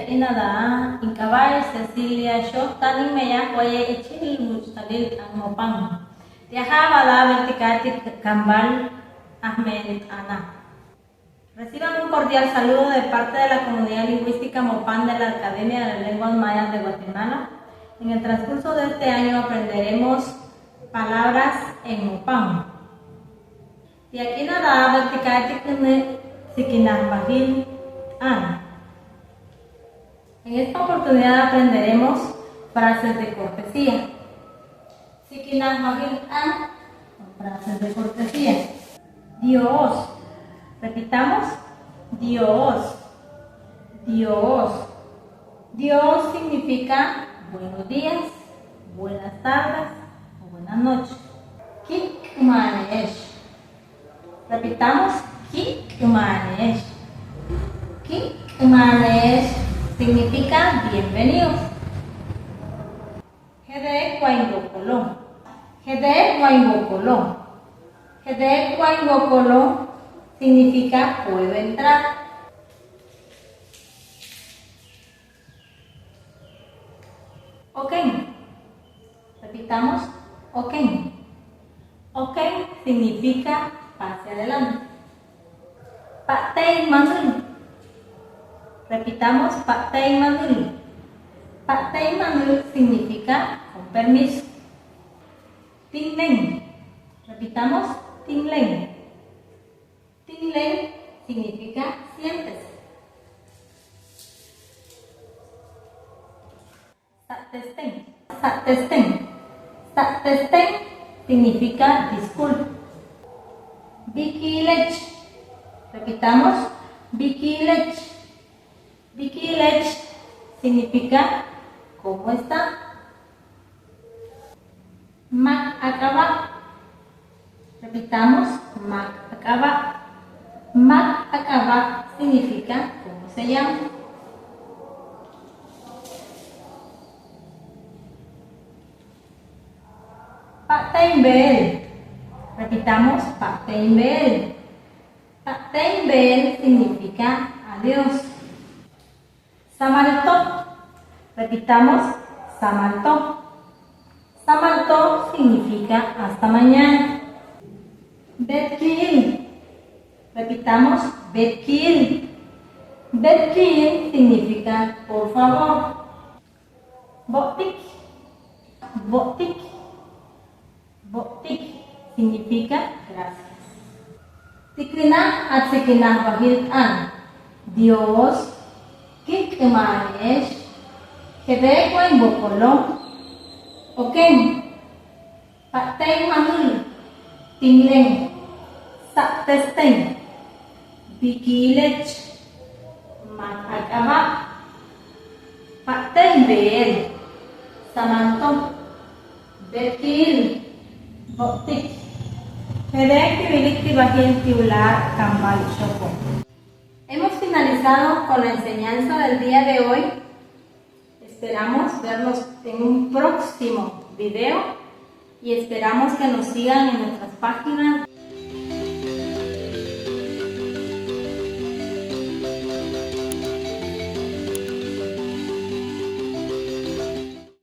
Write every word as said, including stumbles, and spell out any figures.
Inada, ink'aba'e Cecilia Xo, tanin meyaj waye echil wuch'talil t'an Mopan. Tiaja' bala beltikatik kambal ajmen t'ana. Reciban un cordial saludo de parte de la Comunidad Lingüística Mopan de la Academia de Lenguas Mayas de Guatemala. En el transcurso de este año aprenderemos palabras en Mopan. Tiakina da beltikatik ne sikinajbahil t'an. En esta oportunidad aprenderemos frases de cortesía. Sikinajbahil t'an, frases de cortesía. Dios. Repitamos. Dios. Dios. Dios significa buenos días, buenas tardes o buenas noches. Kik'manesh. Repitamos, kik'manesh. Kik'manesh significa bienvenidos. Jedek wain wokolon. Jedek wain wokolon. Jedek wain wokolon significa puedo entrar. Oken. Repitamos, oken. Oken significa pase adelante. Pa'tey manül. Repitamos, pa'tey manül. Pa'tey manül significa con permiso. Tinleng. Repitamos, tinleng. Tinleng significa siéntese. Sa'testeng. Sa'testeng. Sa'testeng significa disculpe. Bikilech. Repitamos, bikilech. Bikilech significa ¿cómo está? Mak ak'aba'. Repitamos, mak ak'aba'. Mak ak'aba' significa ¿cómo se llama? Pa'tey beel. Repitamos, pa'tey beel. Pa'tey beel significa adiós. Samalto. Repitamos, samalto. Samalto significa hasta mañana. Betkiil. Repitamos, betkiil. Betkiil significa por favor. Bo'tik. Bo'tik. Bo'tik significa gracias. Tiklinaj at sikinajbahil t'an. Dios, kik'manesh. Jedek wain wokolon. Oken. Pa'tey manül. Tinleng. Sa'testeng. Bikilech. Mak ak'aba'. Pa'tey beel. Samalto. Betkiil. Bo'tik. Jedek ti wilik ti bahil ti ular kambal Xoko. Hemos finalizado con la enseñanza del día de hoy. Esperamos vernos en un próximo video y esperamos que nos sigan en nuestras páginas.